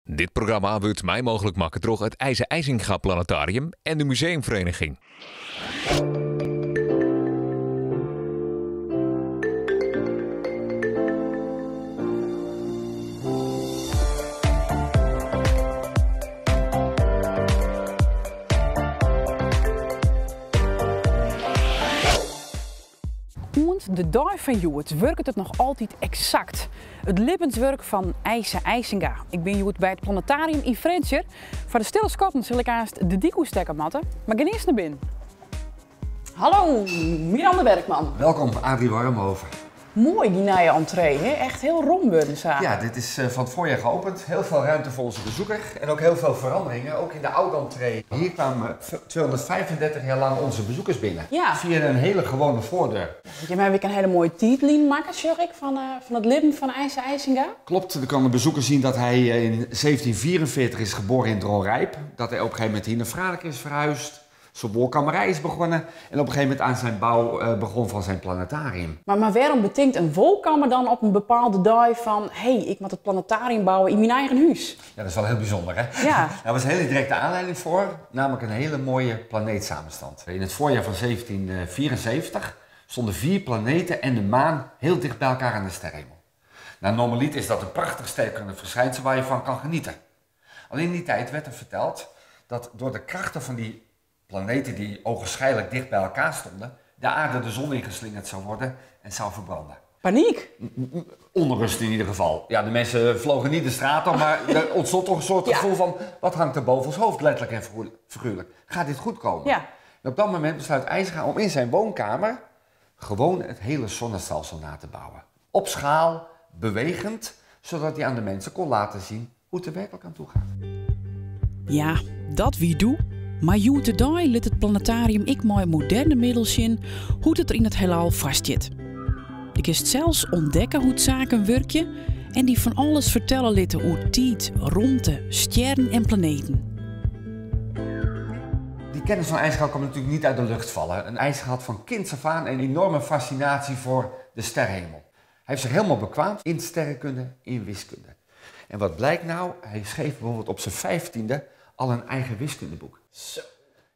Dit programma wurdt mei mooglik makke troch it Eise Eisinga Planetarium en de Museumvereniging. Oant de dei fan hjoed wurket it noch altyd eksakt. It libbenswurk fan Eise Eisinga. Ik bin hjoed by it Planetarium yn Frjentsjer. Foar de stille skatten sil ik aanst de dyk oerstekke moatte, mar gean earst nei binnen. Hallo, Miranda Werkman. Welkom, Adrie Warmhoven. Moai dy nije entree, hè? Echt hiel rom wurden sa. Ja, dit is eh, van het voorjaar geopend. Heel veel ruimte voor onze bezoeker en ook heel veel veranderingen, ook in de oude entree. Hier kwamen 235 jaar lang onze bezoekers binnen. Ja. Via een hele gewone voordeur. Jim hawwe ek in hiele moaie tiidline makke, sjoch ik, fan, eh, fan it libben fan Eise Eisinga. Klopt, dan kan de bezoeker zien dat hij eh, in 1744 is geboren in Dronrijp. Dat hij op een gegeven moment hier naar Franeker is verhuisd. Zijn wolkammerij is begonnen en op een gegeven moment aan zijn bouw eh, begon van zijn planetarium. Mar, mar wêrom betinkt in wolkammer dan op in bepaalde dei fan hé, ik moat it planetarium bouwe yn myn eigen hûs? Ja, dat is wel heel bijzonder, hè? Ja. Daar was een hele directe aanleiding voor, namelijk een hele mooie planeetsamenstand. In het voorjaar van 1774 stonden vier planeten en de maan heel dicht bij elkaar aan de sterrenhemel. Nou, normaliter is dat een prachtig sterkende verschijnsel waar je van kan genieten. Alleen in die tijd werd er verteld dat door de krachten van die planeten die ogenschijnlijk dicht bij elkaar stonden, de aarde de zon ingeslingerd zou worden en zou verbranden. Panyk? Onrust in ieder geval. Ja, de mensen vlogen niet de straat op, maar er ontstond toch een soort gevoel van... wat hangt er boven ons hoofd, letterlijk en figuurlijk. Gaat dit goed komen? Ja. En op dat moment besluit Eisinga om in zijn woonkamer gewoon het hele zonnestelsel na te bouwen. Op schaal, bewegend, zodat hij aan de mensen kon laten zien hoe het er werkelijk aan toe gaat. Ja, dat wie doe. Mar hjoed-de-dei lit it planetarium ek mei moderne middels sjen hoe't it der yn it hielal foarstiet. Do kinst sels ûntdekke hoe't saken wurkje en dy fan alles fertelle litte oer tiid, romte, stjerren en planeten. Die kennis van Eisinga kwam natuurlijk niet uit de lucht vallen. Een Eisinga had van kinds af aan een enorme fascinatie voor de sterrenhemel. Hij heeft zich helemaal bekwaamd in sterrenkunde, in wiskunde. En wat blijkt nou? Hij schreef bijvoorbeeld op zijn 15e al een eigen wiskundeboek. Zo.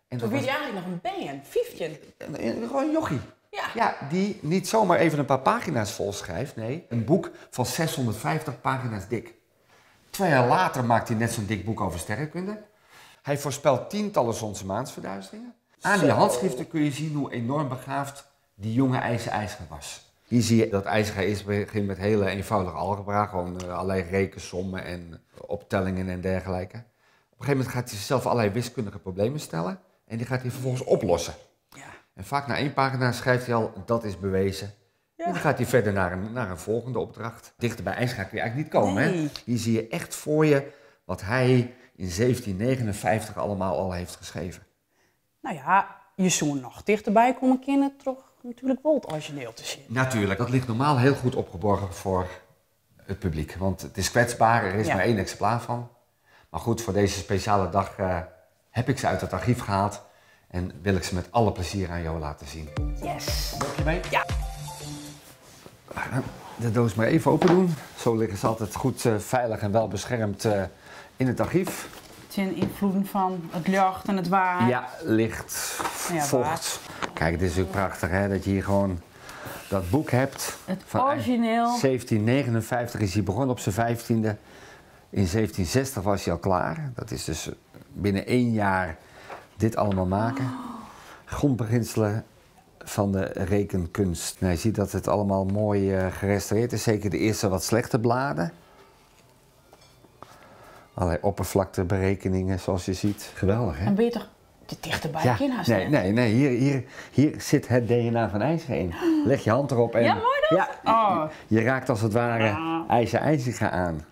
En Toen dat wie was hij eigenlijk noch in bern, 15. Gewoon een jochie. Ja. Ja, die niet zomaar even een paar pagina's vol schrijft. Nee, een boek van 650 pagina's dik. 2 jaar later maakt hij net zo'n dik boek over sterrenkunde. Hij voorspelt tientallen zons- en maansverduisteringen. Aan die Zo. handschriften kun je zien hoe enorm begaafd die jonge Eise Eisinga was. Hier zie je dat Eisinga eerst begint met hele eenvoudige algebra. Gewoon allerlei rekensommen en optellingen en dergelijke. Op een gegeven moment gaat hij zichzelf allerlei wiskundige problemen stellen. En die gaat hij vervolgens oplossen. Ja. En vaak na één pagina schrijft hij al, dat is bewezen. Ja. En dan gaat hij verder naar een volgende opdracht. Dichter bij Eisinga kun je eigenlijk niet komen. Hè? Nee. Hier zie je echt voor je wat hij in 1759 allemaal al heeft geschreven. Nou ja, je soe noch tichterby komme kinne troch natuerlik wol it orizjineel te sjen. Natuurlijk, dat ligt normaal heel goed opgeborgen voor het publiek. Want het is kwetsbaar, er is Ja. maar één exemplaar van. Maar goed, voor deze speciale dag, heb ik ze uit het archief gehaald. En wil ik ze met alle plezier aan jou laten zien. Yes. Doe je mee? Ja. De doos maar even open doen. Zo liggen ze altijd goed, veilig en wel beschermd, in het archief. Tsjin ynfloeden fan it ljocht en it waar. Ja, licht, Ja, vocht. waar. Kijk, dit is natuurlijk prachtig, hè, dat je hier gewoon dat boek hebt. Het Van origineel. 1759 is hij begonnen op zijn 15e. In 1760 was hij al klaar. Dat is dus binnen 1 jaar dit allemaal maken. Oh. Grondbeginselen van de rekenkunst. Je ziet dat het allemaal mooi, gerestaureerd is. Zeker de eerste wat slechte bladen. Allerlei oppervlakteberekeningen, zoals je ziet. Geweldig, hè? Dan ben je toch te dichterbij Ja, kind haast nee, net. nee, nee. Hier zit het DNA van Eisinga in. Leg je hand erop en Ja, mooi dat? Ja, Oh. je raakt als het ware Ah. Eise Eisinga aan.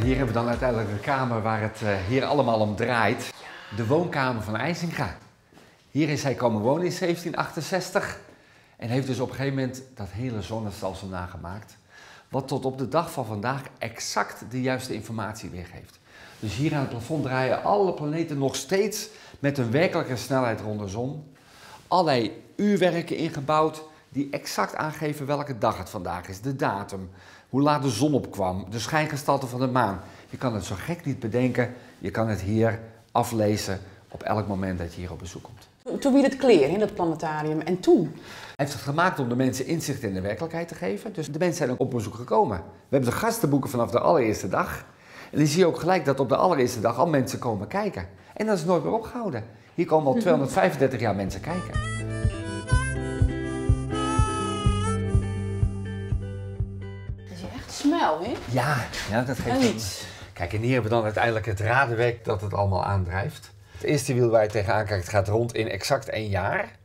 Hier hebben we dan uiteindelijk een kamer waar het, hier allemaal om draait. De woonkamer van Eisinga. Hier is hij komen wonen in 1768 en heeft dus op een gegeven moment dat hele zonnestelsel nagemaakt. Wat tot op de dag van vandaag exact de juiste informatie weergeeft. Dus hier aan het plafond draaien alle planeten nog steeds met een werkelijke snelheid rond de zon. Allerlei uurwerken ingebouwd die exact aangeven welke dag het vandaag is, de datum, hoe laat de zon opkwam, de schijngestalte van de maan. Je kan het zo gek niet bedenken, je kan het hier aflezen op elk moment dat je hier op bezoek komt. Toen wie het kleer in dat planetarium en toen? Hij heeft het gemaakt om de mensen inzicht in de werkelijkheid te geven. Dus de mensen zijn ook op bezoek gekomen. We hebben de gastenboeken vanaf de allereerste dag. En dan zie je ook gelijk dat op de allereerste dag al mensen komen kijken. En dat is nooit meer opgehouden. Hier komen al 235 jaar mensen kijken. Dat is echt smel, hè? Ja, ja, dat geeft En een- iets. Kijk, en hier hebben we dan uiteindelijk het radenwerk dat het allemaal aandrijft. Het eerste wiel waar je tegenaan kijkt gaat rond in exact 1 jaar.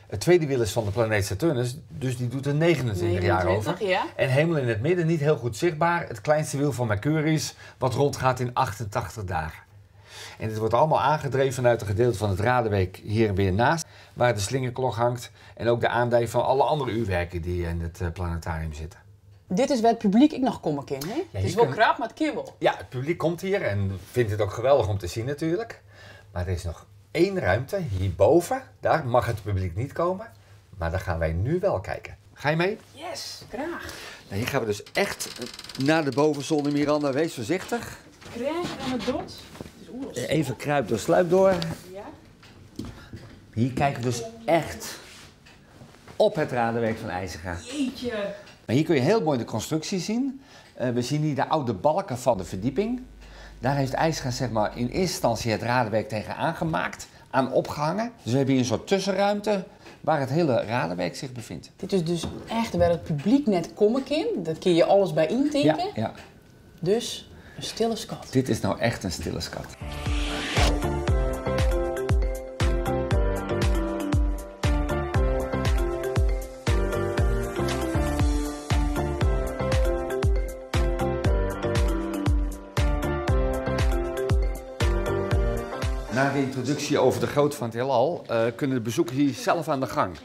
Het tweede wiel is van de planeet Saturnus, dus die doet er 29 jaar over. 29, ja. En helemaal in het midden, niet heel goed zichtbaar, het kleinste wiel van Mercurius, wat rondgaat in 88 dagen. En dit wordt allemaal aangedreven vanuit een gedeelte van het radenwerk hier weer naast, waar de slingerklok hangt en ook de aandrijf van alle andere uurwerken die in het planetarium zitten. Dit is waar het publiek ik nog kom in, hè? het is hier wel kun- krap, maar het kan wel. Ja, het publiek komt hier en vindt het ook geweldig om te zien natuurlijk. Maar er is nog één ruimte hierboven. Daar mag het publiek niet komen. Maar daar gaan wij nu wel kijken. Ga je mee? Yes, graag. Nou, hier gaan we dus echt naar de bovenzone, Miranda. Wees voorzichtig. Krijg aan het dot. Het is oerls. Even kruip door, sluip door. Ja. Hier kijken we dus echt op het radenwerk van Eisinga. Jeetje. Maar hier kun je heel mooi de constructie zien. We zien hier de oude balken van de verdieping. Daar heeft Eisinga in eerste instantie het radenwerk tegen aangemaakt, aan opgehangen. Dus we hebben hier een soort tussenruimte waar het hele radenwerk zich bevindt. Dit is dus echt waar het publiek net komen kan. Dat kun je alles bij intinken. Ja, ja. Dus een stille skat. Dit is nou echt een stille skat. Na de introductie over de grootte van het heelal, kunnen de bezoekers hier zelf aan de gang.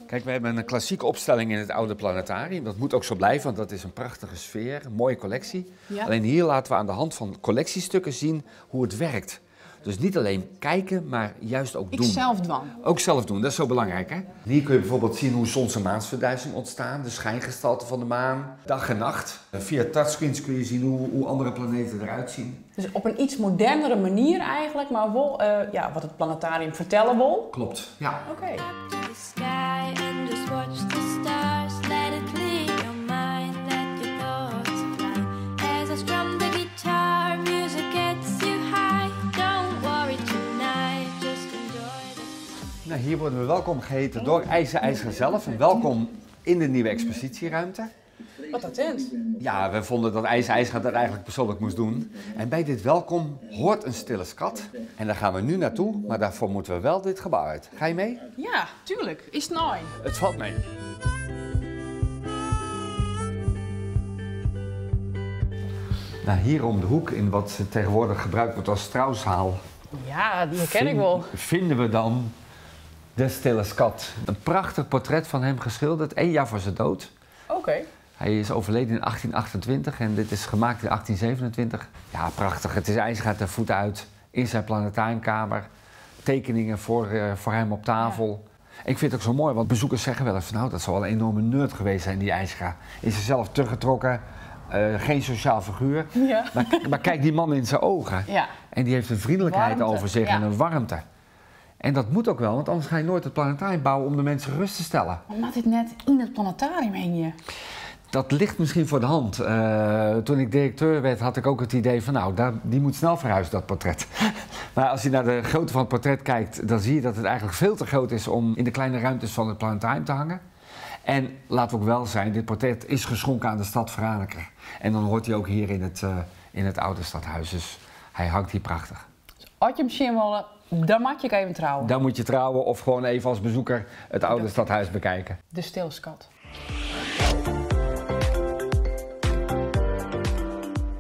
Kijk, we hebben een klassieke opstelling in het oude planetarium. Dat moet ook zo blijven, want dat is een prachtige sfeer, een mooie collectie. Ja. Alleen hier laten we aan de hand van collectiestukken zien hoe het werkt. Dus niet alleen kijken, maar juist ook Ik doen. zelf dwang. Ook zelf doen, dat is zo belangrijk, hè? Hier kun je bijvoorbeeld zien hoe zons- en maansverduistering ontstaan, de schijngestalte van de maan, dag en nacht. Via touchscreens kun je zien hoe andere planeten eruit zien. Dus op een iets modernere manier eigenlijk, maar wel, wat het planetarium vertellen wil. Klopt, ja. Oké. Up to the sky and just watch the stars. Let it lead your mind, let your thoughts fly. As I strum the guitar, music gets you high. Don't worry tonight, just enjoy the Hier worden we welkom geheten door Eise Eisinga zelf. En welkom in de nieuwe expositieruimte. Wat attent. Ja, we vonden dat Eise Eisinga dat eigenlijk persoonlijk moest doen. En bij dit welkom hoort een stille skat. En daar gaan we nu naartoe, maar daarvoor moeten we wel dit gebouw uit. Ga je mee? Ja, tuurlijk. Is het nou? Het valt mee. Hier om de hoek, in wat tegenwoordig gebruikt wordt als trouwzaal. Ja, die herken ik wel. Vinden we dan de stille skat. Een prachtig portret van hem geschilderd, 1 jaar voor zijn dood. Oké. Hij is overleden in 1828 en dit is gemaakt in 1827. Ja, prachtig. Het is Eisinga ten voet uit in zijn planetariumkamer. Tekeningen voor hem op tafel. Ik vind het ook zo mooi, want bezoekers zeggen wel eens van, dat zal wel een enorme nerd geweest zijn, die Eisinga. Is zichzelf teruggetrokken, geen sociaal figuur. Ja. Maar kijk die man in zijn ogen. Ja. En die heeft een vriendelijkheid Warmte, over zich ja. en een warmte. En dat moet ook wel, want anders ga je nooit het planetarium bouwen om de mensen gerust te stellen. Maar moet dit net in het planetarium heen je? Dat ligt misschien voor de hand. Toen ik directeur werd, had ik ook het idee van, die moet snel verhuizen, dat portret. Maar als je naar de grootte van het portret kijkt, dan zie je dat het eigenlijk veel te groot is om in de kleine ruimtes van het planetarium te hangen. En laten we ook wel zijn, dit portret is geschonken aan de stad Franeker. En dan hoort hij ook hier in het oude stadhuis. Dus hij hangt hier prachtig. Dus als je hem zien wil, dan moet je even trouwen. Dan moet je trouwen of gewoon even als bezoeker het oude stadhuis bekijken. De stilskat.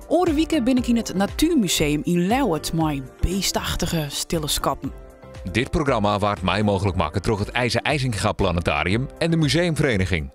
Orenwieken ben ik in het Natuurmuseum in Ljouwert met beestachtige stille skatten. Dit programma waard mij mogelijk maken door het Eise Eisinga Planetarium en de Museumvereniging.